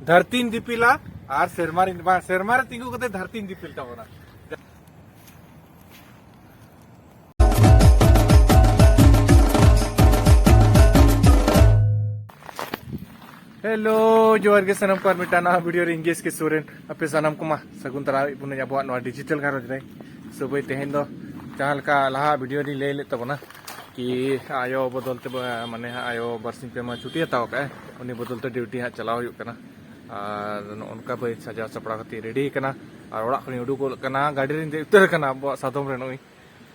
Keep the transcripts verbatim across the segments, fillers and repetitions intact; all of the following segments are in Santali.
ᱫᱷᱟᱹᱨᱛᱤᱧ ᱫᱤᱯᱤᱞᱟ ᱟᱨ ᱥᱮᱨᱢᱟ ᱨᱤᱧ, ᱵᱟᱝ, ᱥᱮᱨᱢᱟ ᱨᱮ ᱛᱤᱸᱜᱩ ᱠᱟᱛᱮ ᱫᱷᱟᱹᱨᱛᱤᱧ ᱫᱤᱯᱤᱞ ᱛᱟᱵᱚᱱᱟ᱾ ᱦᱮᱞᱳ, ᱡᱚᱦᱟᱨ ᱜᱮ ᱥᱟᱱᱟᱢ ᱠᱚ, ᱟᱨ ᱢᱤᱫᱴᱟᱝ ᱱᱟᱣᱟ ᱵᱷᱤᱰᱤᱭᱳ ᱨᱮ ᱤᱧ ᱜᱮ ᱮᱥ ᱠᱮ ᱥᱚᱨᱮᱱ᱾ ᱟᱯᱮ ᱥᱟᱱᱟᱢ ᱠᱚᱢᱟ ᱥᱟᱹᱜᱩᱱ ᱛᱟᱨᱟᱣᱤᱡ ᱯᱩᱱᱟᱹᱭ ᱟᱵᱚᱣᱟᱜ ᱱᱚᱣᱟ ᱰᱤᱡᱤᱴᱟᱞ ᱜᱷᱟᱨᱚᱸᱡᱽ ᱨᱮ᱾ ᱥᱚᱵᱟᱹᱭ ᱛᱮᱦᱮᱧ ᱫᱚ ᱡᱟᱦᱟᱸ ᱞᱮᱠᱟ ᱞᱟᱦᱟ ᱵᱷᱤᱰᱤᱭᱳ ᱨᱤᱧ ᱞᱟᱹᱭ ᱞᱮᱫ ᱛᱟᱵᱚᱱᱟ ᱠᱤ ᱟᱭᱳ ᱵᱚᱫᱚᱞ ᱛᱮ ᱵᱟ-, ᱢᱟᱱᱮ ᱦᱟᱸᱜ ᱟᱭᱳ ᱵᱟᱨᱥᱤᱧ ᱯᱮ ᱢᱟ ᱪᱷᱩᱴᱤ ᱦᱟᱛᱟᱣ ᱠᱟᱜᱼᱟᱭ, ᱩᱱᱤ ᱵᱚᱫᱚᱞ ᱛᱮ ᱰᱤᱭᱩᱴᱤ ᱦᱟᱸᱜ ᱪᱟᱞᱟᱣ ᱦᱩᱭᱩᱜ ᱠᱟᱱᱟ᱾ ᱟᱨ ᱱᱚᱜᱼᱚ ᱱᱚᱝᱠᱟ ᱵᱟᱹᱧ ᱥᱟᱡᱟᱣ ᱥᱟᱯᱲᱟᱣ ᱠᱟᱛᱮ ᱨᱮᱰᱤ ᱠᱟᱱᱟ ᱟᱨ ᱚᱲᱟᱜ ᱠᱷᱚᱱᱤᱧ ᱩᱰᱩᱠᱚᱜ ᱠᱟᱱᱟ, ᱜᱟᱹᱰᱤ ᱨᱤᱧ ᱫᱮᱡ ᱩᱛᱟᱹᱨ ᱠᱟᱱᱟ ᱟᱵᱚᱣᱟᱜ ᱥᱟᱫᱚᱢ ᱨᱮ ᱱᱩᱭ᱾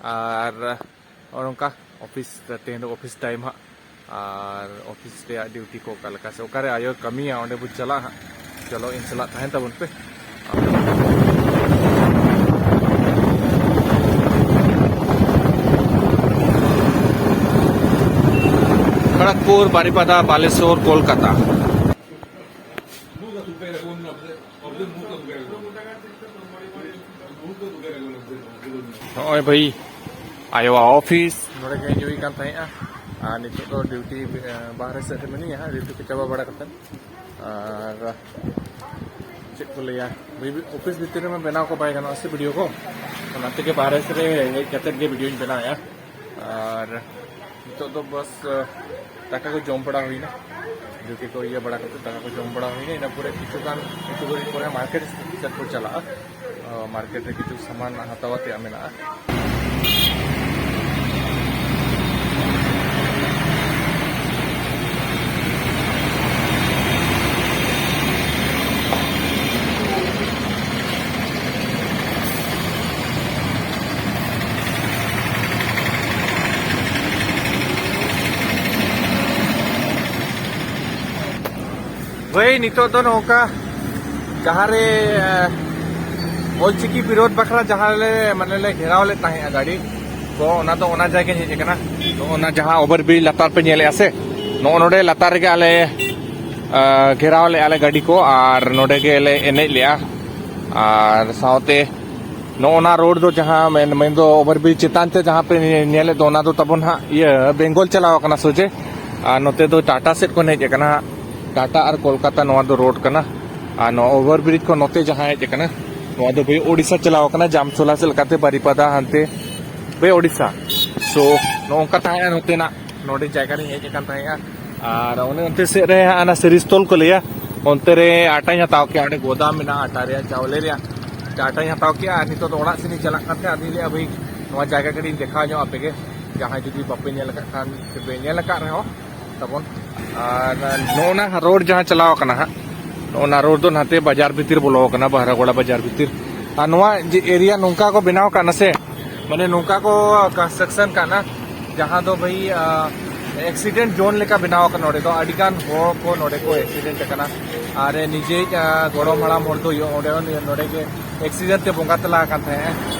ᱟᱨ ᱱᱚᱜᱼᱚ ᱱᱚᱝᱠᱟ ᱚᱯᱷᱤᱥ, ᱛᱮᱦᱮᱧ ᱫᱚ ᱚᱯᱷᱤᱥ ᱴᱟᱭᱤᱢ ᱦᱟᱸᱜ, ᱟᱨ ᱚᱯᱷᱤᱥ ᱨᱮᱭᱟᱜ ᱰᱤᱭᱩᱴᱤ ᱠᱚ ᱚᱠᱟ ᱞᱮᱠᱟ ᱥᱮ ᱚᱠᱟᱨᱮ ᱟᱭᱳᱭ ᱠᱟᱹᱢᱤᱭᱟ, ᱚᱸᱰᱮ ᱵᱚᱱ ᱪᱟᱞᱟᱜᱼᱟ ᱦᱟᱸᱜ᱾ ᱪᱚᱞᱚ, ᱤᱧ ᱥᱟᱞᱟᱜ ᱛᱟᱦᱮᱱ ᱛᱟᱵᱚᱱ ᱯᱮ᱾ ᱠᱷᱚᱲᱚᱜᱽᱯᱩᱨ, ᱵᱟᱨᱤᱯᱟᱫᱟ, ᱵᱟᱞᱮᱥᱚᱨ, ᱠᱳᱞᱠᱟᱛᱟ᱾ ᱱᱚᱜᱼᱚᱭ ᱵᱷᱟᱹᱭ, ᱟᱭᱳᱣᱟᱜ ᱚᱯᱷᱤᱥ ᱱᱚᱰᱮ ᱜᱮ ᱦᱮᱡ ᱦᱩᱭ ᱠᱟᱱ ᱛᱟᱦᱮᱸᱜᱼᱟ᱾ ᱟᱨ ᱱᱤᱛᱚᱜ ᱫᱚ ᱰᱤᱭᱩᱴᱤ, ᱮ, ᱵᱟᱦᱨᱮ ᱥᱮᱫ ᱨᱮ ᱢᱤᱱᱟᱹᱧᱟ ᱦᱟᱸᱜ, ᱰᱤᱭᱩᱴᱤ ᱠᱚ ᱪᱟᱵᱟ ᱵᱟᱲᱟ ᱠᱟᱛᱮᱫ᱾ ᱟᱨ ᱪᱮᱫ ᱠᱚ ᱞᱟᱹᱭᱟ, ᱵᱷᱟᱹᱭ, ᱚᱯᱷᱤᱥ ᱵᱷᱤᱛᱤᱨ ᱨᱮᱢᱟ ᱵᱮᱱᱟᱣ ᱠᱚ ᱵᱟᱭ ᱜᱟᱱᱚᱜᱼᱟ ᱥᱮ ᱵᱷᱤᱰᱤᱭᱳ ᱠᱚ, ᱚᱱᱟ ᱛᱮᱜᱮ ᱵᱟᱦᱨᱮ ᱥᱮᱫ ᱨᱮ ᱦᱮᱡ ᱠᱟᱛᱮᱫ ᱜᱮ ᱵᱷᱤᱰᱤᱭᱳᱧ ᱵᱮᱱᱟᱣᱮᱫᱼᱟ᱾ ᱟᱨ ᱱᱤᱛᱚᱜ ᱫᱚ ᱵᱟᱥ, ᱟ, ᱫᱟᱠᱟ ᱠᱚ ᱡᱚᱢ ᱵᱟᱲᱟ ᱦᱩᱭᱱᱟ, ᱰᱤᱭᱩᱴᱤ ᱠᱚ ᱤᱭᱟᱹ ᱵᱟᱲᱟ ᱠᱟᱛᱮ ᱫᱟᱠᱟ ᱠᱚ ᱡᱚᱢ ᱵᱟᱲᱟ ᱦᱩᱭᱱᱟ᱾ ᱤᱱᱟᱹ ᱯᱚᱨᱮ ᱠᱤᱪᱷᱩ ᱜᱟᱱ, ᱠᱤᱪᱷᱩ ᱜᱷᱟᱹᱲᱤᱡ ᱯᱚᱨᱮ ᱢᱟᱨᱠᱮᱴ ᱥᱮᱫ ᱠᱚ ᱪᱟᱞᱟᱜᱼᱟ᱾ ᱟ, ᱢᱟᱨᱠᱮᱴ ᱨᱮ ᱠᱤᱪᱷᱩ ᱥᱟᱢᱟᱱ ᱦᱟᱛᱟᱣ ᱟᱛᱮ ᱢᱮᱱᱟᱜᱼᱟ᱾ ᱵᱷᱟᱹᱭ, ᱱᱤᱛᱚᱜ ᱫᱚ ᱱᱚᱝᱠᱟ ᱡᱟᱦᱟᱸ ᱨᱮ, ᱮ, ᱚᱞᱪᱤᱠᱤ ᱵᱤᱨᱳᱫᱷ ᱵᱟᱠᱷᱨᱟ ᱡᱟᱦᱟᱸ ᱞᱮ, ᱢᱟᱱᱮ, ᱞᱮ ᱜᱷᱮᱨᱟᱣ ᱞᱮᱫ ᱛᱟᱦᱮᱸᱜᱼᱟ ᱜᱟᱹᱰᱤ ᱠᱚ, ᱚᱱᱟ ᱫᱚ ᱚᱱᱟ ᱡᱟᱭᱜᱟᱧ ᱦᱮᱡ ᱟᱠᱟᱱᱟ᱾ ᱛᱚ, ᱚᱱᱟ ᱡᱟᱦᱟᱸ ᱳᱵᱷᱟᱨ ᱵᱨᱤᱡᱽ ᱞᱟᱛᱟᱨ ᱯᱮ ᱧᱮᱞᱮᱫᱼᱟ ᱥᱮ, ᱱᱚᱜᱼᱚ ᱱᱚᱰᱮ ᱞᱟᱛᱟᱨ ᱨᱮᱜᱮ ᱟᱞᱮ, ᱮ, ᱜᱷᱮᱨᱟᱣ ᱞᱮᱫᱼᱟ ᱞᱮ ᱜᱟᱹᱰᱤ ᱠᱚ, ᱟᱨ ᱱᱚᱰᱮ ᱜᱮᱞᱮ ᱮᱱᱮᱡ ᱞᱮᱫᱼᱟ᱾ ᱟᱨ ᱥᱟᱶᱛᱮ ᱱᱚᱜᱼᱚ ᱱᱟ ᱨᱳᱰ ᱫᱚ ᱡᱟᱦᱟᱸ ᱢᱮᱱ, ᱢᱮᱱᱫᱚ ᱳᱵᱷᱟᱨ ᱵᱨᱤᱡᱽ ᱪᱮᱛᱟᱱ ᱛᱮ ᱡᱟᱦᱟᱸ ᱯᱮ ᱧᱮᱞᱮᱫ ᱫᱚ, ᱚᱱᱟ ᱫᱚ ᱛᱟᱵᱚᱱ ᱦᱟᱸᱜ ᱤᱭᱟᱹ ᱵᱮᱝᱜᱚᱞ ᱪᱟᱞᱟᱣ ᱠᱟᱱᱟ ᱥᱚᱡᱷᱮ, ᱟᱨ ᱱᱚᱛᱮ ᱫᱚ ᱴᱟᱴᱟ ᱥᱮᱫ ᱠᱷᱚᱱ ᱦᱮᱡ ᱟᱠᱟᱱᱟ ᱦᱟᱸᱜ᱾ ᱴᱟᱴᱟ ᱟᱨ ᱠᱳᱞᱠᱟᱛᱟ ᱱᱚᱣᱟ ᱫᱚ ᱨᱳᱰ ᱠᱟᱱᱟ᱾ ᱟᱨ ᱱᱚᱣᱟ ᱳᱵᱷᱟᱨ ᱵᱨᱤᱡᱽ ᱠᱷᱚᱱ ᱱᱚᱛᱮ ᱡᱟᱦᱟᱸ ᱦᱮᱡ ᱟᱠᱟᱱᱟ, ᱱᱚᱣᱟ ᱫᱚ ᱵᱷᱟᱹᱭ ᱳᱰᱤᱥᱟ ᱪᱟᱞᱟᱣ ᱟᱠᱟᱱᱟ, ᱡᱟᱢᱥᱳᱞᱟ ᱥᱮᱫ ᱞᱮᱠᱟᱛᱮ ᱵᱟᱨᱤᱯᱟᱫᱟ ᱦᱟᱱᱛᱮ ᱵᱷᱟᱹᱭ ᱳᱰᱤᱥᱟ᱾ So ᱱᱚᱜᱼᱚ ᱱᱚᱝᱠᱟ ᱛᱟᱦᱮᱸᱜᱼᱟ ᱱᱚᱛᱮᱱᱟᱜ, ᱱᱚᱰᱮ ᱡᱟᱭᱜᱟ ᱨᱤᱧ ᱦᱮᱡ ᱟᱠᱟᱱ ᱛᱟᱦᱮᱸᱜᱼᱟ᱾ ᱟᱨ ᱚᱱᱮ ᱚᱱᱛᱮ ᱥᱮᱫ ᱨᱮ ᱦᱟᱸᱜ ᱚᱱᱟ ᱥᱤᱨᱤᱥᱛᱚᱞ ᱠᱚ ᱞᱟᱹᱭᱟ, ᱚᱱᱛᱮ ᱨᱮ ᱟᱴᱟᱧ ᱦᱟᱛᱟᱣ ᱠᱮᱜᱼᱟ, ᱚᱸᱰᱮ ᱜᱳᱫᱟᱢ ᱢᱮᱱᱟᱜᱼᱟ ᱟᱴᱟ ᱨᱮᱭᱟᱜ, ᱪᱟᱣᱞᱮ ᱨᱮᱭᱟᱜ᱾ ᱟᱴᱟᱧ ᱦᱟᱛᱟᱣ ᱠᱮᱜᱼᱟ ᱟᱨ ᱱᱤᱛᱚᱜ ᱫᱚ ᱚᱲᱟᱜ ᱥᱮᱫ ᱤᱧ ᱪᱟᱞᱟᱜ ᱠᱟᱱ ᱛᱟᱦᱮᱸᱫ᱾ ᱟᱫᱚᱧ ᱞᱟᱹᱭᱮᱫᱼᱟ ᱵᱷᱟᱹᱭ, ᱱᱚᱣᱟ ᱡᱟᱭᱜᱟ ᱠᱟᱹᱴᱤᱡ ᱤᱧ ᱫᱮᱠᱷᱟᱣ ᱧᱚᱜ ᱟᱯᱮ ᱜᱮ, ᱡᱟᱦᱟᱸᱭ ᱡᱩᱫᱤ ᱵᱟᱯᱮ ᱧᱮᱞ ᱟᱠᱟᱫ ᱠᱷᱟᱱ ᱥᱮ ᱯᱮ ᱧᱮᱞ ᱟᱠᱟᱫ ᱨᱮᱦᱚᱸ ᱛᱟᱵᱚᱱ᱾ ᱟᱨ ᱱᱚᱜᱼᱚ ᱱᱟ ᱨᱳᱰ ᱡᱟᱦᱟᱸ ᱪᱟᱞᱟᱣ ᱠᱟᱱᱟ ᱦᱟᱸᱜ, ᱱᱚᱜᱼᱚ ᱱᱟ ᱨᱳᱰ ᱫᱚ ᱱᱟᱛᱮ ᱵᱟᱡᱟᱨ ᱵᱷᱤᱛᱤᱨ ᱵᱚᱞᱚ ᱟᱠᱟᱱᱟ, ᱵᱟᱦᱨᱟᱜᱳᱲᱟ ᱵᱟᱡᱟᱨ ᱵᱷᱤᱛᱤᱨ᱾ ᱟᱨ ᱱᱚᱣᱟ ᱡᱮ ᱮᱨᱤᱭᱟ ᱱᱚᱝᱠᱟ ᱠᱚ ᱵᱮᱱᱟᱣ ᱠᱟᱜᱼᱟ ᱥᱮ, ᱢᱟᱱᱮ ᱱᱚᱝᱠᱟ ᱠᱚ ᱠᱚᱱᱥᱴᱨᱟᱠᱥᱚᱱ ᱠᱟᱜᱼᱟ, ᱡᱟᱦᱟᱸ ᱫᱚ ᱵᱷᱟᱹᱭ, ᱟ, ᱮᱠᱥᱤᱰᱮᱱᱴ ᱡᱳᱱ ᱞᱮᱠᱟ ᱵᱮᱱᱟᱣ ᱟᱠᱟᱱᱟ᱾ ᱱᱚᱰᱮ ᱫᱚ ᱟᱹᱰᱤ ᱜᱟᱱ ᱦᱚᱲ ᱠᱚ ᱱᱚᱰᱮ ᱠᱚ ᱮᱠᱥᱤᱰᱮᱱᱴ ᱟᱠᱟᱱᱟ᱾ ᱟᱨ ᱱᱤᱡᱮ, ᱟ, ᱜᱚᱲᱚᱢ ᱦᱟᱲᱟᱢ ᱦᱚᱲ ᱫᱚ ᱚᱸᱰᱮ, ᱱᱚᱰᱮ ᱜᱮ ᱮᱠᱥᱤᱰᱮᱱᱴ ᱛᱮ ᱵᱚᱸᱜᱟ ᱛᱟᱞᱟ ᱟᱠᱟᱱ ᱛᱟᱦᱮᱸᱜᱼᱟ᱾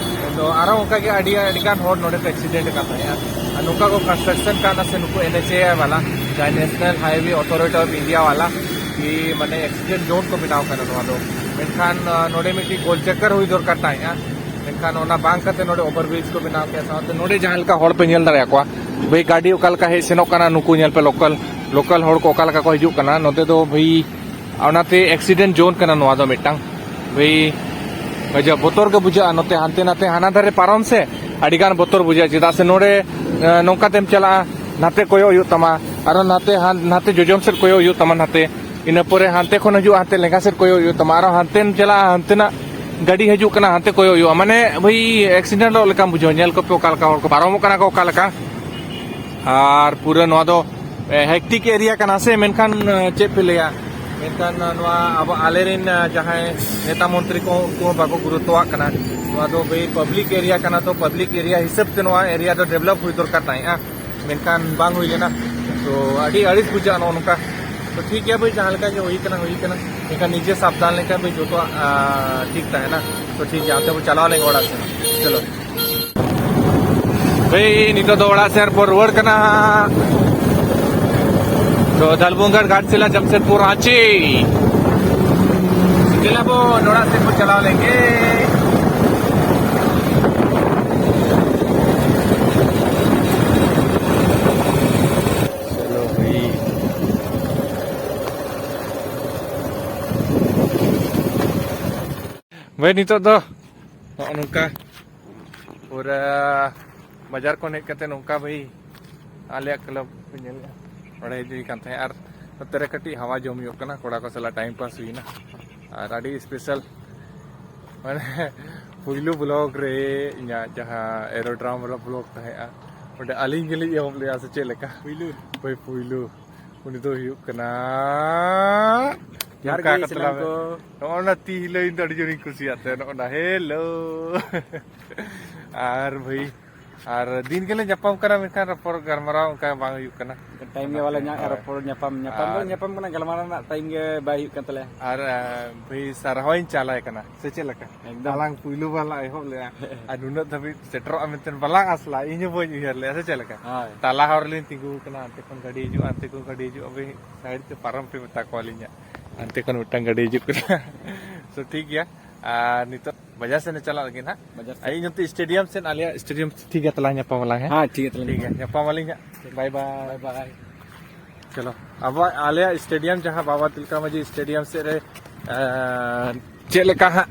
ᱟᱫᱚ ᱟᱨᱚ ᱚᱱᱠᱟ ᱜᱮ ᱟᱹᱰᱤ, ᱟᱹᱰᱤ ᱜᱟᱱ ᱦᱚᱲ ᱱᱚᱰᱮ ᱠᱚ ᱮᱠᱥᱤᱰᱮᱱᱴ ᱟᱠᱟᱱ ᱛᱟᱦᱮᱸᱜᱼᱟ᱾ ᱟᱨ ᱱᱚᱝᱠᱟ ᱠᱚ ᱠᱚᱱᱥᱴᱨᱟᱠᱥᱚᱱ ᱠᱟᱱᱟ ᱥᱮ ᱱᱩᱠᱩ ᱮᱱ ᱮᱪ ᱮ ᱟᱭ ᱵᱟᱞᱟ, ᱡᱟᱦᱟᱸᱭ National Highway Authority of India ᱵᱟᱞᱟ, ᱠᱤ ᱢᱟᱱᱮ ᱮᱠᱥᱤᱰᱮᱱᱴ ᱡᱳᱱ ᱠᱚ ᱵᱮᱱᱟᱣ ᱠᱟᱱᱟ ᱱᱚᱣᱟ ᱫᱚ᱾ ᱢᱮᱱᱠᱷᱟᱱ, ᱟ, ᱱᱚᱰᱮ ᱢᱤᱫᱴᱤᱡ ᱜᱳᱞ ᱪᱟᱠᱠᱟᱨ ᱦᱩᱭ ᱫᱚᱨᱠᱟᱨ ᱛᱟᱦᱮᱸᱜᱼᱟ, ᱢᱮᱱᱠᱷᱟᱱ ᱚᱱᱟ ᱵᱟᱝ ᱠᱟᱛᱮ ᱱᱚᱰᱮ ᱳᱵᱷᱟᱨ ᱵᱨᱤᱡᱽ ᱠᱚ ᱵᱮᱱᱟᱣ ᱠᱮᱫᱼᱟ᱾ ᱥᱟᱶᱛᱮ ᱱᱚᱰᱮ ᱡᱟᱦᱟᱸ ᱞᱮᱠᱟ ᱦᱚᱲ ᱯᱮ ᱧᱮᱞ ᱫᱟᱲᱮᱭᱟᱠᱚᱣᱟ, ᱵᱷᱟᱹᱭ, ᱜᱟᱹᱰᱤ ᱚᱠᱟ ᱞᱮᱠᱟ ᱦᱮᱡ ᱥᱮᱱᱚᱜ ᱠᱟᱱᱟ, ᱱᱩᱠᱩ ᱧᱮᱞ ᱯᱮ, ᱞᱳᱠᱟᱞ, ᱞᱳᱠᱟᱞ ᱦᱚᱲ ᱠᱚ ᱚᱠᱟ ᱞᱮᱠᱟ ᱠᱚ ᱦᱤᱡᱩᱜ ᱠᱟᱱᱟ᱾ ᱱᱚᱛᱮ ᱫᱚ ᱵᱷᱟᱹᱭ, ᱚᱱᱟᱛᱮ ᱮᱠᱥᱤᱰᱮᱱᱴ ᱡᱳᱱ ᱠᱟᱱᱟ ᱱᱚᱣᱟ ᱫᱚ ᱢᱤᱫᱴᱟᱝ᱾ ᱵᱷᱟᱹᱭ, ᱜᱟᱡᱟᱵ ᱵᱚᱛᱚᱨ ᱜᱮ ᱵᱩᱡᱷᱟᱹᱜᱼᱟ᱾ ᱱᱚᱛᱮ ᱦᱟᱱᱛᱮ ᱱᱟᱛᱮ ᱦᱟᱱᱟ ᱫᱷᱟᱨᱮ ᱯᱟᱨᱚᱢ ᱥᱮ ᱟᱹᱰᱤ ᱜᱟᱱ ᱵᱚᱛᱚᱨ ᱵᱩᱡᱷᱟᱹᱜᱼᱟ, ᱪᱮᱫᱟᱜ ᱥᱮ ᱱᱚᱰᱮ, ᱮ, ᱱᱚᱝᱠᱟ ᱛᱮᱢ ᱪᱟᱞᱟᱜᱼᱟ, ᱱᱟᱛᱮ ᱠᱚᱭᱚᱜ ᱦᱩᱭᱩᱜ ᱛᱟᱢᱟ, ᱟᱨᱚ ᱱᱟᱛᱮ ᱦᱟᱱ-, ᱱᱟᱛᱮ ᱡᱚᱡᱚᱢ ᱥᱮᱫ ᱠᱚᱭᱚᱜ ᱦᱩᱭᱩᱜ ᱛᱟᱢᱟ ᱱᱟᱛᱮ, ᱤᱱᱟᱹ ᱯᱚᱨᱮ ᱦᱟᱱᱛᱮ ᱠᱷᱚᱱ ᱦᱤᱡᱩᱜᱼᱟ, ᱦᱟᱱᱛᱮ ᱞᱮᱸᱜᱟ ᱥᱮᱫ ᱠᱚᱭᱚᱜ ᱦᱩᱭᱩᱜ ᱛᱟᱢᱟ, ᱟᱨᱚ ᱦᱟᱱᱛᱮᱢ ᱪᱟᱞᱟᱜᱼᱟ, ᱦᱟᱱᱛᱮᱱᱟᱜ ᱜᱟᱹᱰᱤ ᱦᱤᱡᱩᱜ ᱠᱟᱱᱟ, ᱦᱟᱱᱛᱮ ᱠᱚᱭᱚᱜ ᱦᱩᱭᱩᱜᱼᱟ᱾ ᱢᱟᱱᱮ ᱵᱷᱟᱹᱭ, ᱮᱠᱥᱤᱰᱮᱱᱴᱚᱜ ᱞᱮᱠᱟᱢ ᱵᱩᱡᱷᱟᱹᱣᱟ᱾ ᱧᱮᱞ ᱠᱚᱯᱮ ᱚᱠᱟ ᱞᱮᱠᱟ ᱦᱚᱲ ᱠᱚ ᱯᱟᱨᱚᱢᱚᱜ ᱠᱟᱱᱟ ᱠᱚ ᱚᱠᱟ ᱞᱮᱠᱟ᱾ ᱟᱨ ᱯᱩᱨᱟᱹ ᱱᱚᱣᱟ ᱫᱚ, ᱮ, ᱦᱮᱠᱴᱤᱠ ᱮᱨᱤᱭᱟ ᱠᱟᱱᱟ ᱥᱮ, ᱢᱮᱱᱠᱷᱟᱱ, ᱮ, ᱪᱮᱫ ᱯᱮ ᱞᱟᱹᱭᱟ, ᱢᱮᱱᱠᱷᱟᱱ ᱱᱚᱣᱟ ᱟᱵᱚ ᱟᱞᱮᱨᱮᱱ, ᱮ, ᱡᱟᱦᱟᱸᱭ ᱱᱮᱛᱟ ᱢᱚᱱᱛᱨᱤ ᱠᱚ, ᱩᱱᱠᱩ ᱦᱚᱸ ᱵᱟᱠᱚ ᱜᱩᱨᱩᱛᱛᱚᱣᱟᱜ ᱠᱟᱱᱟ᱾ ᱱᱚᱣᱟ ᱫᱚ ᱵᱷᱟᱹᱭ ᱯᱟᱵᱽᱞᱤᱠ ᱮᱨᱤᱭᱟ ᱠᱟᱱᱟ, ᱛᱚ ᱯᱟᱵᱽᱞᱤᱠ ᱮᱨᱤᱭᱟ ᱦᱤᱥᱟᱹᱵ ᱛᱮ ᱱᱚᱣᱟ ᱮᱨᱤᱭᱟ ᱫᱚ ᱰᱮᱵᱷᱞᱚᱯ ᱦᱩᱭ ᱫᱚᱨᱠᱟᱨ ᱛᱟᱦᱮᱸᱜᱼᱟ, ᱢᱮᱱᱠᱷᱟᱱ ᱵᱟᱝ ᱦᱩᱭ ᱞᱮᱱᱟ᱾ ᱛᱚ ᱟᱹᱰᱤ ᱟᱹᱲᱤᱥ ᱵᱩᱡᱷᱟᱹᱜᱼᱟ ᱱᱚᱜᱼᱚ ᱱᱚᱝᱠᱟ᱾ ᱛᱚ ᱴᱷᱤᱠ ᱜᱮᱭᱟ ᱵᱷᱟᱹᱭ, ᱡᱟᱦᱟᱸ ᱞᱮᱠᱟ ᱜᱮ ᱦᱩᱭ ᱠᱟᱱᱟ, ᱦᱩᱭ ᱠᱟᱱᱟ, ᱢᱮᱱᱠᱷᱟᱱ ᱱᱤᱡᱮ ᱥᱟᱵᱫᱷᱟᱱ ᱞᱮᱱᱠᱷᱟᱱ ᱵᱷᱟᱹᱭ ᱡᱚᱛᱚᱣᱟᱜ, ᱟ, ᱴᱷᱤᱠ ᱛᱟᱦᱮᱱᱟ᱾ ᱛᱚ ᱴᱷᱤᱠ ᱜᱮᱭᱟ, ᱚᱱᱛᱮ ᱵᱚ ᱪᱟᱞᱟᱣ ᱞᱮᱱ ᱜᱮ ᱚᱲᱟᱜ ᱥᱮᱱ᱾ ᱪᱚᱞᱚ᱾ ᱵᱷᱟᱹᱭ, ᱱᱤᱛᱚᱜ ᱫᱚ ᱚᱲᱟᱜ ᱥᱮᱱ ᱵᱚ ᱨᱩᱣᱟᱹᱲ ᱠᱟᱱᱟ᱾ ᱛᱚ ᱫᱷᱟᱞᱵᱷᱩᱝᱜᱟᱲ, ᱜᱷᱟᱴᱥᱤᱞᱟ, ᱡᱟᱢᱥᱮᱫᱽᱯᱩᱨ, ᱨᱟᱸᱪᱤ᱾ ᱫᱮᱞᱟ ᱵᱚ ᱚᱲᱟᱜ ᱥᱮᱱ ᱵᱚ ᱪᱟᱞᱟᱣ ᱞᱮᱱ ᱜᱮ᱾ ᱪᱚᱞᱚ ᱵᱷᱟᱹᱭ᱾ ᱵᱷᱟᱹᱭ, ᱱᱤᱛᱚᱜ ᱫᱚ ᱱᱚᱜᱼᱚ ᱱᱚᱝᱠᱟ ᱯᱩᱨᱟᱹ ᱵᱟᱡᱟᱨ ᱠᱷᱚᱱ ᱦᱮᱡ ᱠᱟᱛᱮ ᱱᱚᱝᱠᱟ, ᱵᱷᱟᱹᱭ, ᱟᱞᱮᱭᱟᱜ ᱠᱞᱟᱵᱽ ᱠᱚ ᱧᱮᱞᱮᱜᱼᱟ᱾ ᱱᱚᱰᱮ ᱦᱮᱡ ᱦᱩᱭ ᱠᱟᱱ ᱛᱟᱦᱮᱸᱫ ᱟᱨ ᱱᱚᱛᱮ ᱨᱮ ᱠᱟᱹᱴᱤᱡ ᱦᱟᱣᱟ ᱡᱚᱢ ᱦᱩᱭᱩᱜ ᱠᱟᱱᱟ, ᱠᱚᱲᱟ ᱠᱚ ᱥᱟᱞᱟᱜ ᱴᱟᱭᱤᱢ ᱯᱟᱥ ᱦᱩᱭᱱᱟ᱾ ᱟᱨ ᱟᱹᱰᱤ ᱥᱯᱮᱥᱟᱞ, ᱢᱟᱱᱮ, ᱯᱩᱭᱞᱩ ᱵᱞᱚᱜ ᱨᱮ ᱤᱧᱟᱹᱜ ᱡᱟᱦᱟᱸ ᱮᱨᱳᱰᱨᱟᱢ ᱵᱟᱞᱟ ᱵᱞᱚᱜ ᱛᱟᱦᱮᱸᱜᱼᱟ, ᱚᱸᱰᱮ ᱟᱹᱞᱤᱧ ᱜᱮᱞᱤᱧ ᱮᱦᱚᱵ ᱞᱮᱜᱼᱟ, ᱥᱮ ᱪᱮᱫ ᱞᱮᱠᱟ? ᱯᱩᱭᱞᱩ᱾ ᱦᱳᱭ, ᱯᱩᱭᱞᱩ᱾ ᱩᱱᱤ ᱫᱚ ᱦᱩᱭᱩᱜ ᱠᱟᱱᱟ ᱡᱚᱦᱟᱨ ᱱᱚᱝᱠᱟ ᱜᱮ ᱠᱟᱛᱮ ᱥᱟᱱᱟᱢ ᱞᱟᱝ ᱠᱚ᱾ ᱱᱚᱜᱼᱚ ᱱᱟ ᱛᱤ ᱦᱤᱞᱟᱹᱣ ᱤᱧ ᱫᱚ ᱟᱹᱰᱤ ᱡᱳᱨᱤᱧ ᱠᱩᱥᱤᱭᱟᱜ ᱛᱟᱭᱟ, ᱱᱚᱜᱼᱚ ᱱᱟ ᱦᱮᱞᱳ᱾ ᱟᱨ ᱵᱷᱟᱹᱭ, ᱟᱨ ᱫᱤᱱ ᱜᱮᱞᱮ ᱧᱟᱯᱟᱢ ᱠᱟᱱᱟ, ᱢᱮᱱᱠᱷᱟᱱ ᱨᱚᱯᱚᱲ ᱜᱟᱞᱢᱟᱨᱟᱣ ᱚᱱᱠᱟ ᱵᱟᱝ ᱦᱩᱭᱩᱜ ᱠᱟᱱᱟ᱾ ᱴᱟᱭᱤᱢ ᱜᱮ ᱵᱟᱞᱮ ᱧᱟᱢ, ᱦᱳᱭ᱾ ᱨᱚᱯᱚᱲ ᱧᱟᱯᱟᱢ, ᱧᱟᱯᱟᱢ ᱫᱚᱞᱮ ᱟᱨ ᱧᱟᱯᱟᱢ ᱠᱟᱱᱟ, ᱜᱟᱞᱢᱟᱨᱟᱣ ᱨᱮᱱᱟᱜ ᱴᱟᱭᱤᱢ ᱜᱮ ᱵᱟᱭ ᱦᱩᱭᱩᱜ ᱠᱟᱱ ᱛᱟᱞᱮᱭᱟ᱾ ᱟᱨ, ᱟᱨ ᱵᱷᱟᱹᱭ, ᱥᱟᱨᱦᱟᱣᱤᱧ ᱪᱟᱞᱟᱭ ᱠᱟᱱᱟ, ᱥᱮ ᱪᱮᱫ ᱞᱮᱠᱟ? ᱮᱠᱫᱚᱢ᱾ ᱟᱞᱟᱝ ᱯᱩᱭᱞᱩ ᱵᱟᱨ ᱞᱟᱝ ᱮᱦᱚᱵ ᱞᱮᱜᱼᱟ᱾ ᱟᱨ ᱱᱩᱱᱟᱹᱜ ᱫᱷᱟᱹᱵᱤᱡ ᱥᱮᱴᱮᱨᱚᱜᱼᱟ ᱢᱮᱱᱛᱮ ᱵᱟᱞᱟᱝ ᱟᱥᱞᱟ, ᱤᱧ ᱦᱚᱸ ᱵᱟᱹᱧ ᱩᱭᱦᱟᱹᱨ ᱞᱮᱜᱼᱟ, ᱥᱮ ᱪᱮᱫ ᱞᱮᱠᱟ? ᱦᱳᱭ᱾ ᱛᱟᱞᱟ ᱦᱚᱨ ᱨᱮᱞᱤᱧ ᱛᱤᱸᱜᱩ ᱟᱠᱟᱱᱟ, ᱦᱟᱱᱛᱮ ᱠᱷᱚᱱ ᱜᱟᱹᱰᱤ ᱦᱤᱡᱩᱜᱼᱟ, ᱦᱟᱱᱛᱮ ᱠᱷᱚᱱ ᱜᱟᱹᱰᱤ ᱦᱤᱡᱩᱜᱼᱟ, ᱵᱷᱟᱹᱭ, ᱥᱟᱭᱤᱰ ᱛᱮ ᱯᱟᱨᱚᱢ ᱯᱮ ᱢᱮᱛᱟ ᱠᱚᱣᱟᱞᱤᱧ ᱦᱟᱸᱜ᱾ ᱦᱟᱱᱛᱮ ᱠᱷᱚᱱ ᱢᱤᱫᱴᱟᱝ ᱜᱟᱹᱰᱤ ᱦᱤᱡᱩᱜ ᱠᱟᱱᱟ᱾ So, ᱴᱷᱤᱠ ᱜᱮᱭᱟ᱾ ᱟᱨ ᱱᱤᱛᱚᱜ ᱵᱟᱡᱟᱨ ᱥᱮᱱ ᱞᱮ ᱪᱟᱞᱟᱜ ᱞᱟᱹᱜᱤᱫ ᱦᱟᱸᱜ᱾ ᱵᱟᱡᱟᱨ ᱥᱮᱱ᱾ ᱟᱨ ᱤᱧ ᱱᱚᱛᱮ ᱥᱴᱮᱰᱤᱭᱟᱢ ᱥᱮᱱ, ᱟᱞᱮᱭᱟᱜ ᱥᱴᱮᱰᱤᱭᱟᱢ ᱴᱷᱤᱠ ᱜᱮᱭᱟ, ᱛᱟᱞᱟ ᱧᱟᱯᱟᱢ ᱟᱞᱟᱝ, ᱦᱮᱸ? ᱦᱮᱸ, ᱴᱷᱤᱠ ᱜᱮᱭᱟ, ᱛᱟᱞᱟ ᱴᱷᱤᱠ ᱜᱮᱭᱟ, ᱧᱟᱯᱟᱢ᱾ ᱧᱟᱯᱟᱢ ᱟᱞᱤᱧ ᱦᱟᱸᱜ᱾ ᱵᱟᱭ ᱵᱟᱭ᱾ ᱵᱟᱭ ᱵᱟᱭ᱾ ᱪᱚᱞᱚ, ᱟᱵᱚᱣᱟᱜ, ᱟᱞᱮᱭᱟᱜ ᱥᱴᱮᱰᱤᱭᱟᱢ, ᱡᱟᱦᱟᱸ ᱵᱟᱵᱟ ᱛᱤᱞᱠᱟ ᱢᱟᱹᱡᱷᱤ ᱥᱴᱮᱰᱤᱭᱟᱢ ᱥᱮᱫ ᱨᱮ, ᱮᱸ, ᱪᱮᱫ ᱞᱮᱠᱟ ᱦᱟᱸᱜ,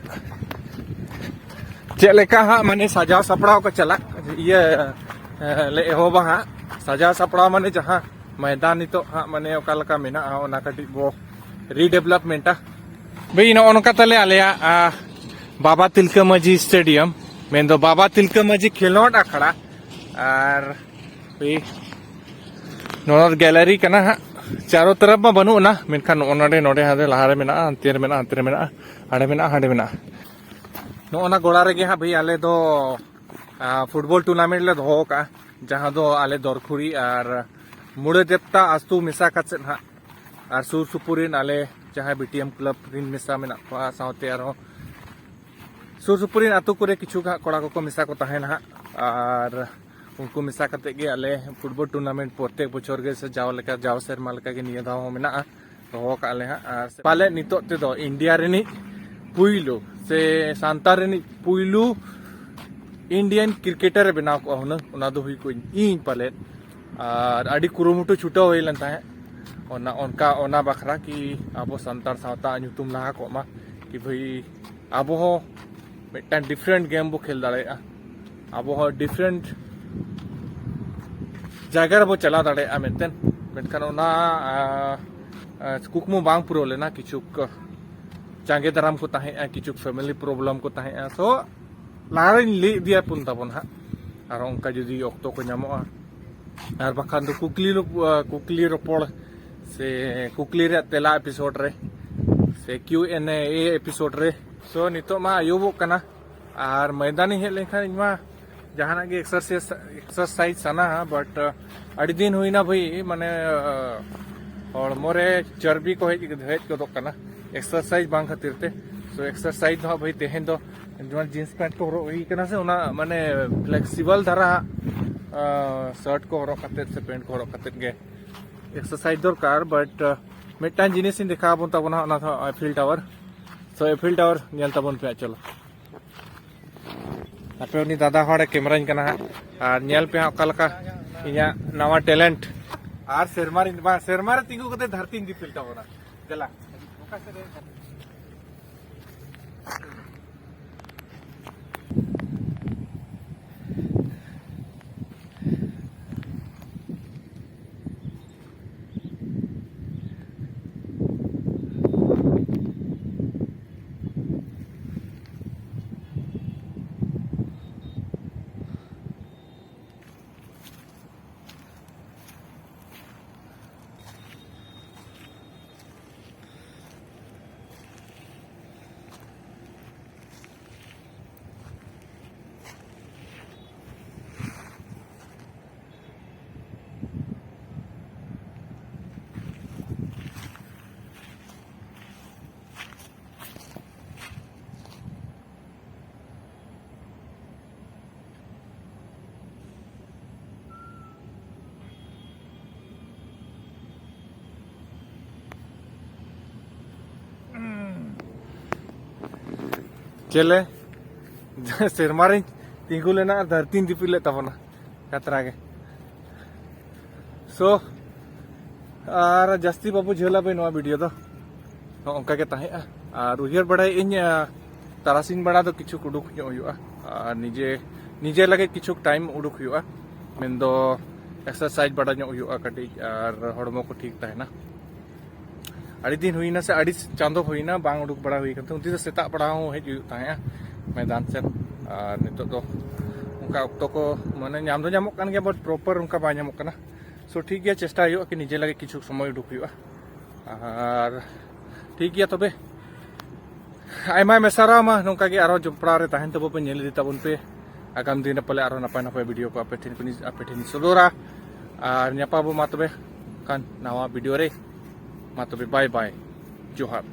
ᱪᱮᱫ ᱞᱮᱠᱟ ᱦᱟᱸᱜ, ᱢᱟᱱᱮ, ᱥᱟᱡᱟᱣ ᱥᱟᱯᱲᱟᱣ ᱠᱚ ᱪᱟᱞᱟᱜ, ᱤᱭᱟᱹ, ᱮᱸ, ᱞᱮ ᱮᱦᱚᱵᱟ ᱦᱟᱸᱜ᱾ ᱥᱟᱡᱟᱣ ᱥᱟᱯᱲᱟᱣ, ᱢᱟᱱᱮ, ᱡᱟᱦᱟᱸ ᱢᱚᱭᱫᱟᱱ ᱱᱤᱛᱚᱜ ᱦᱟᱸᱜ, ᱢᱟᱱᱮ, ᱚᱠᱟ ᱞᱮᱠᱟ ᱢᱮᱱᱟᱜᱼᱟ, ᱚᱱᱟ ᱠᱟᱹᱴᱤᱡ ᱵᱚ ᱨᱤᱰᱮᱵᱷᱞᱚᱯᱢᱮᱱᱴᱟ᱾ ᱵᱷᱟᱹᱭ, ᱱᱚᱜᱼᱚ ᱱᱚᱝᱠᱟ ᱛᱟᱞᱮ ᱟᱞᱮᱭᱟᱜ, ᱟ, ᱵᱟᱵᱟ ᱛᱤᱞᱠᱟᱹ ᱢᱟᱹᱡᱷᱤ ᱥᱴᱮᱰᱤᱭᱟᱢ, ᱢᱮᱱᱫᱚ ᱵᱟᱵᱟ ᱛᱤᱞᱠᱟᱹ ᱢᱟᱹᱡᱷᱤ ᱠᱷᱮᱞᱳᱰ ᱟᱠᱷᱲᱟ᱾ ᱟᱨ ᱵᱷᱟᱹᱭ, ᱱᱚᱣᱟ ᱜᱮᱞᱟᱨᱤ ᱠᱟᱱᱟ ᱦᱟᱸᱜ᱾ ᱪᱟᱨᱚ ᱛᱚᱨᱚᱯ ᱢᱟ ᱵᱟᱹᱱᱩᱜ ᱟᱱᱟ, ᱢᱮᱱᱠᱷᱟᱱ ᱱᱚᱜᱼᱚ ᱱᱚᱰᱮ, ᱱᱚᱰᱮ, ᱦᱟᱸᱰᱮ, ᱞᱟᱦᱟᱨᱮ ᱢᱮᱱᱟᱜᱼᱟ, ᱦᱟᱱᱛᱮ ᱨᱮ ᱢᱮᱱᱟᱜᱼᱟ, ᱦᱟᱱᱛᱮ ᱨᱮ ᱢᱮᱱᱟᱜᱼᱟ, ᱦᱟᱸᱰᱮ ᱢᱮᱱᱟᱜᱼᱟ, ᱦᱟᱸᱰᱮ ᱢᱮᱱᱟᱜᱼᱟ᱾ ᱱᱚᱜᱼᱚ ᱱᱟ ᱜᱚᱲᱟ ᱨᱮᱜᱮ ᱦᱟᱸᱜ, ᱵᱷᱟᱹᱭ, ᱟᱞᱮ ᱫᱚ, ᱟ, ᱯᱷᱩᱴᱵᱚᱞ ᱴᱩᱨᱱᱟᱢᱮᱱᱴ ᱞᱮ ᱫᱚᱦᱚ ᱟᱠᱟᱫᱼᱟ, ᱡᱟᱦᱟᱸ ᱫᱚ ᱟᱞᱮ ᱫᱚᱨᱠᱷᱩᱲᱤ ᱟᱨ ᱢᱩᱲᱟᱹ ᱫᱮᱯᱛᱟ ᱟᱥᱛᱩ ᱢᱮᱥᱟ ᱠᱟᱛᱮᱫ ᱦᱟᱸᱜ, ᱟᱨ ᱥᱩᱨ ᱥᱩᱯᱩᱨ ᱨᱮᱱ ᱟᱞᱮ ᱡᱟᱦᱟᱸᱭ ᱵᱤ ᱴᱤ ᱮᱢ ᱠᱞᱟᱵᱽ ᱨᱮᱱ ᱢᱮᱥᱟ ᱢᱮᱱᱟᱜ ᱠᱚᱣᱟ, ᱥᱟᱶᱛᱮ ᱟᱨᱦᱚᱸ ᱥᱩᱨ ᱥᱩᱯᱩᱨ ᱨᱮᱱ ᱟᱛᱳ ᱠᱚᱨᱮ ᱠᱤᱪᱷᱩ ᱦᱟᱸᱜ ᱠᱚᱲᱟ ᱠᱚᱠᱚ ᱢᱮᱥᱟ ᱠᱚ ᱛᱟᱦᱮᱱᱟ ᱦᱟᱸᱜ, ᱟᱨ ᱩᱱᱠᱩ ᱢᱮᱥᱟ ᱠᱟᱛᱮᱫ ᱜᱮ ᱟᱞᱮ ᱯᱷᱩᱴᱵᱚᱞ ᱴᱩᱨᱱᱟᱢᱮᱱᱴ ᱯᱨᱚᱛᱮᱠ ᱵᱚᱪᱷᱚᱨ ᱜᱮ, ᱥᱮ ᱡᱟᱣ ᱞᱮᱠᱟ, ᱡᱟᱣ ᱥᱮᱨᱢᱟ ᱞᱮᱠᱟ ᱜᱮ ᱱᱤᱭᱟᱹ ᱫᱷᱟᱣ ᱦᱚᱸ ᱢᱮᱱᱟᱜᱼᱟ, ᱫᱚᱦᱚ ᱠᱟᱜᱼᱟ ᱞᱮ ᱦᱟᱸᱜ᱾ ᱟᱨ ᱯᱟᱞᱮᱫ ᱱᱤᱛᱚᱜ ᱛᱮᱫᱚ ᱤᱱᱰᱤᱭᱟ ᱨᱤᱱᱤᱡ ᱯᱩᱭᱞᱩ ᱥᱮ ᱥᱟᱱᱛᱟᱲ ᱨᱤᱱᱤᱡ ᱯᱩᱭᱞᱩ ᱤᱱᱰᱤᱭᱟᱱ ᱠᱨᱤᱠᱮᱴᱟᱨ ᱮ ᱵᱮᱱᱟᱣ ᱠᱚᱜᱼᱟ ᱦᱩᱱᱟᱹᱝ, ᱚᱱᱟ ᱫᱚ ᱦᱩᱭ ᱠᱚᱜ ᱤᱧ ᱯᱟᱞᱮᱫ᱾ ᱟᱨ ᱟᱹᱰᱤ ᱠᱩᱨᱩᱢᱩᱴᱩ ᱪᱷᱩᱴᱟᱹᱣ ᱦᱩᱭ ᱞᱮᱱ ᱛᱟᱦᱮᱸᱫ ᱚᱱᱟ, ᱚᱱᱠᱟ, ᱚᱱᱟ ᱵᱟᱠᱷᱨᱟ ᱠᱤ ᱟᱵᱚ ᱥᱟᱱᱛᱟᱲ ᱥᱟᱶᱛᱟ ᱧᱩᱛᱩᱢ ᱞᱟᱦᱟ ᱠᱚᱜ ᱢᱟ, ᱠᱤ ᱵᱷᱟᱹᱭ, ᱟᱵᱚ ᱦᱚᱸ ᱢᱤᱫᱴᱟᱝ ᱰᱤᱯᱷᱟᱨᱮᱱᱴ ᱜᱮᱢ ᱵᱚ ᱠᱷᱮᱞ ᱫᱟᱲᱮᱭᱟᱜᱼᱟ, ᱟᱵᱚ ᱦᱚᱸ ᱰᱤᱯᱷᱟᱨᱮᱱᱴ ᱡᱟᱭᱜᱟ ᱨᱮᱵᱚ ᱪᱟᱞᱟᱣ ᱫᱟᱲᱮᱭᱟᱜᱼᱟ ᱢᱮᱱᱛᱮ᱾ ᱢᱮᱱᱠᱷᱟᱱ ᱚᱱᱟ ᱟᱸ, ᱟᱸ, ᱠᱩᱠᱢᱩ ᱵᱟᱝ ᱯᱩᱨᱟᱹᱣ ᱞᱮᱱᱟ᱾ ᱠᱤᱪᱷᱩ ᱡᱟᱸᱜᱮ ᱫᱟᱨᱟᱢ ᱠᱚ ᱛᱟᱦᱮᱸᱜᱼᱟ, ᱠᱤᱪᱷᱩ ᱯᱷᱮᱢᱮᱞᱤ ᱯᱨᱚᱵᱞᱮᱢ ᱠᱚ ᱛᱟᱦᱮᱸᱜᱼᱟ᱾ ᱥᱳ ᱞᱟᱦᱟᱨᱮᱧ ᱞᱟᱹᱭ ᱤᱫᱤᱭᱟ ᱯᱩᱱ ᱛᱟᱵᱚᱱ ᱦᱟᱸᱜ, ᱟᱨ ᱚᱱᱠᱟ ᱡᱩᱫᱤ ᱚᱠᱛᱚ ᱠᱚ ᱧᱟᱢᱚᱜᱼᱟ, ᱟᱨ ᱵᱟᱠᱷᱟᱱ ᱫᱚ ᱠᱩᱠᱞᱤ ᱨᱚᱯ-, ᱠᱩᱠᱞᱤ ᱨᱚᱯᱚᱲ ᱥᱮ ᱠᱩᱠᱞᱤ ᱨᱮᱭᱟᱜ ᱛᱮᱞᱟ ᱮᱯᱤᱥᱳᱰ ᱨᱮ ᱥᱮ ᱠᱤᱭᱩ ᱮᱱ ᱮ ᱮᱯᱤᱥᱳᱰ ᱨᱮ᱾ ᱥᱳ ᱱᱤᱛᱚᱜ ᱢᱟ ᱟᱹᱭᱩᱵᱚᱜ ᱠᱟᱱᱟ, ᱟᱨ ᱢᱚᱭᱫᱟᱱᱤᱧ ᱦᱮᱡ ᱞᱮᱱᱠᱷᱟᱱ ᱤᱧ ᱢᱟ ᱡᱟᱦᱟᱱᱟᱜ ᱜᱮ ᱮᱠᱥᱟᱨᱥᱟᱭᱤᱡᱽ, ᱮᱠᱥᱟᱨᱥᱟᱭᱤᱡᱽ ᱥᱟᱱᱟᱣᱟ, ᱵᱟᱴ ᱟᱹᱰᱤ ᱫᱤᱱ ᱦᱩᱭᱱᱟ ᱵᱷᱟᱹᱭ, ᱢᱟᱱᱮ ᱦᱚᱲᱢᱚ ᱨᱮ ᱪᱚᱨᱵᱤ ᱠᱚ ᱦᱮᱡ, ᱦᱮᱡ ᱜᱚᱫᱚᱜ ᱠᱟᱱᱟ ᱮᱠᱥᱟᱨᱥᱟᱭᱤᱡᱽ ᱵᱟᱝ ᱠᱷᱟᱹᱛᱤᱨ ᱛᱮ᱾ ᱥᱳ ᱮᱠᱥᱟᱨᱥᱟᱭᱤᱡᱽ ᱫᱚ ᱦᱟᱸᱜ ᱵᱷᱟᱹᱭ ᱛᱮᱦᱮᱧ ᱫᱚ ᱡᱮᱢᱚᱱ ᱡᱤᱱᱥ ᱯᱮᱱᱴ ᱠᱚ ᱦᱚᱨᱚᱜ ᱦᱩᱭ ᱠᱟᱱᱟ ᱥᱮ, ᱚᱱᱟ ᱢᱟᱱᱮ ᱯᱷᱞᱮᱠᱥᱤᱵᱚᱞ ᱫᱷᱟᱨᱟ ᱥᱟᱨᱴ ᱠᱚ ᱦᱚᱨᱚᱜ ᱠᱟᱛᱮᱫ ᱥᱮ ᱯᱮᱱᱴ ᱠᱚ ᱦᱚᱨᱚᱜ ᱠᱟᱛᱮᱫ ᱜᱮ ᱮᱠᱥᱟᱨᱥᱟᱭᱤᱡᱽ ᱫᱚᱨᱠᱟᱨ᱾ ᱵᱟᱴ ᱢᱤᱫᱴᱟᱝ ᱡᱤᱱᱤᱥ ᱤᱧ ᱫᱮᱠᱷᱟᱣ ᱟᱵᱚᱱ ᱛᱟᱵᱚᱱᱟ, ᱚᱱᱟ ᱫᱚ ᱟᱭᱯᱷᱤᱞ ᱴᱟᱣᱟᱨ᱾ ᱥᱳ ᱟᱭᱯᱷᱤᱞ ᱴᱟᱣᱟᱨ ᱧᱮᱞ ᱛᱟᱵᱚᱱ ᱯᱮ ᱦᱟᱸᱜ, ᱪᱚᱞᱚ᱾ ᱟᱯᱮ ᱩᱱᱤ ᱫᱟᱫᱟ ᱦᱚᱲᱮ ᱠᱮᱢᱮᱨᱟᱧ ᱠᱟᱱᱟ ᱦᱟᱸᱜ, ᱟᱨ ᱧᱮᱞ ᱯᱮ ᱦᱟᱸᱜ ᱚᱠᱟ ᱞᱮᱠᱟ ᱤᱧᱟᱹᱜ ᱱᱟᱣᱟ ᱴᱮᱞᱮᱱᱴ᱾ ᱟᱨ ᱥᱮᱨᱢᱟ ᱨᱮ, ᱵᱟᱝ, ᱥᱮᱨᱢᱟ ᱨᱮ ᱛᱤᱸᱜᱩ ᱠᱟᱛᱮ ᱫᱷᱟᱹᱨᱛᱤᱧ ᱫᱤᱯᱤᱞ ᱛᱟᱵᱚᱱᱟ᱾ ᱫᱮᱞᱟ᱾ ᱪᱮᱞᱮ ᱥᱮᱨᱢᱟ ᱨᱤᱧ ᱛᱤᱸᱜᱩ ᱞᱮᱱᱟ ᱟᱨ ᱫᱷᱟᱹᱨᱛᱤᱧ ᱫᱤᱯᱤᱞ ᱞᱮᱫ ᱛᱟᱵᱚᱱᱟ᱾ ᱠᱟᱛᱨᱟ ᱜᱮ᱾ ᱥᱳ, ᱟᱨ ᱡᱟᱹᱥᱛᱤ ᱵᱟᱵᱚ ᱡᱷᱟᱹᱞᱟ ᱵᱷᱟᱹᱭ ᱱᱚᱣᱟ ᱵᱷᱤᱰᱤᱭᱳ ᱫᱚ᱾ ᱱᱚᱜᱼᱚ ᱱᱚᱝᱠᱟ ᱜᱮ ᱛᱟᱦᱮᱸᱜᱼᱟ᱾ ᱟᱨ ᱩᱭᱦᱟᱹᱨ ᱵᱟᱲᱟᱭᱮᱫ ᱟᱹᱧ, ᱟ, ᱛᱟᱨᱟᱥᱤᱧ ᱵᱮᱲᱟ ᱫᱚ ᱠᱤᱪᱷᱩ ᱩᱰᱩᱠ ᱧᱚᱜ ᱦᱩᱭᱩᱜᱼᱟ᱾ ᱟᱨ ᱱᱤᱡᱮ ᱱᱤᱡᱮ ᱞᱟᱹᱜᱤᱫ ᱠᱤᱪᱷᱩ ᱴᱟᱭᱤᱢ ᱩᱰᱩᱠ ᱦᱩᱭᱩᱜᱼᱟ, ᱢᱮᱱᱫᱚ ᱮᱠᱥᱟᱨᱥᱟᱭᱤᱡᱽ ᱵᱟᱲᱟ ᱧᱚᱜ ᱦᱩᱭᱩᱜᱼᱟ ᱠᱟᱹᱴᱤᱡ, ᱟᱨ ᱦᱚᱲᱢᱚ ᱠᱚ ᱴᱷᱤᱠ ᱛᱟᱦᱮᱱᱟ᱾ ᱟᱹᱰᱤ ᱫᱤᱱ ᱦᱩᱭᱱᱟ ᱥᱮ ᱟᱹᱰᱤ ᱪᱟᱸᱫᱚ ᱦᱩᱭᱱᱟ ᱵᱟᱝ ᱩᱰᱩᱠ ᱵᱟᱲᱟ ᱦᱩᱭ ᱠᱟᱱ ᱛᱟᱦᱮᱸ᱾ ᱩᱱᱛᱤ ᱫᱚ ᱥᱮᱛᱟᱜ ᱵᱮᱲᱟ ᱦᱚᱸ ᱦᱮᱡ ᱦᱩᱭᱩᱜ ᱛᱟᱦᱮᱸᱜᱼᱟ ᱢᱚᱭᱫᱟᱱ ᱥᱮᱫ, ᱟᱨ ᱱᱤᱛᱚᱜ ᱫᱚ ᱚᱱᱠᱟ ᱚᱠᱛᱚ ᱠᱚ ᱢᱟᱱᱮ ᱧᱟᱢ ᱫᱚ ᱧᱟᱢᱚᱜ ᱠᱟᱱ ᱜᱮᱭᱟ, but ᱯᱨᱚᱯᱟᱨ ᱚᱱᱠᱟ ᱵᱟᱭ ᱧᱟᱢᱚᱜ ᱠᱟᱱᱟ᱾ ᱥᱳ ᱴᱷᱤᱠ ᱜᱮᱭᱟ, ᱪᱮᱥᱴᱟ ᱦᱩᱭᱩᱜᱼᱟ ᱠᱤ ᱱᱤᱡᱮ ᱞᱟᱹᱜᱤᱫ ᱠᱤᱪᱷᱩ ᱥᱚᱢᱚᱭ ᱩᱰᱩᱠ ᱦᱩᱭᱩᱜᱼᱟ᱾ ᱟᱨ ᱴᱷᱤᱠ ᱜᱮᱭᱟ ᱛᱚᱵᱮ, ᱟᱭᱢᱟ ᱟᱭᱢᱟ ᱥᱟᱨᱦᱟᱣ ᱢᱟ, ᱱᱚᱝᱠᱟ ᱜᱮ ᱟᱨᱦᱚᱸ ᱡᱚᱯᱲᱟᱣ ᱨᱮ ᱛᱟᱦᱮᱱ ᱛᱟᱵᱚ ᱯᱮ, ᱧᱮᱞ ᱤᱫᱤ ᱛᱟᱵᱚᱱ ᱯᱮ᱾ ᱟᱜᱟᱢ ᱫᱤᱱ ᱨᱮ ᱯᱟᱞᱮ ᱟᱨᱦᱚᱸ ᱱᱟᱯᱟᱭ ᱱᱟᱯᱟᱭ ᱵᱷᱤᱰᱤᱭᱳ ᱠᱚ ᱟᱯᱮ ᱴᱷᱮᱱ ᱠᱷᱚᱱᱤᱧ ᱟᱯᱮ ᱴᱷᱮᱱᱤᱧ ᱥᱚᱫᱚᱨᱟ᱾ ᱟᱨ ᱧᱟᱯᱟᱢ ᱟᱵᱚ ᱢᱟ ᱛᱚᱵᱮ ᱠᱷᱟᱱ ᱱᱟᱣᱟ ᱵᱷᱤᱰᱤᱭᱳ ᱨᱮ᱾ ᱢᱟ ᱛᱚᱵᱮ ᱵᱟᱭ ᱵᱟᱭ, ᱡᱚᱦᱟᱨ᱾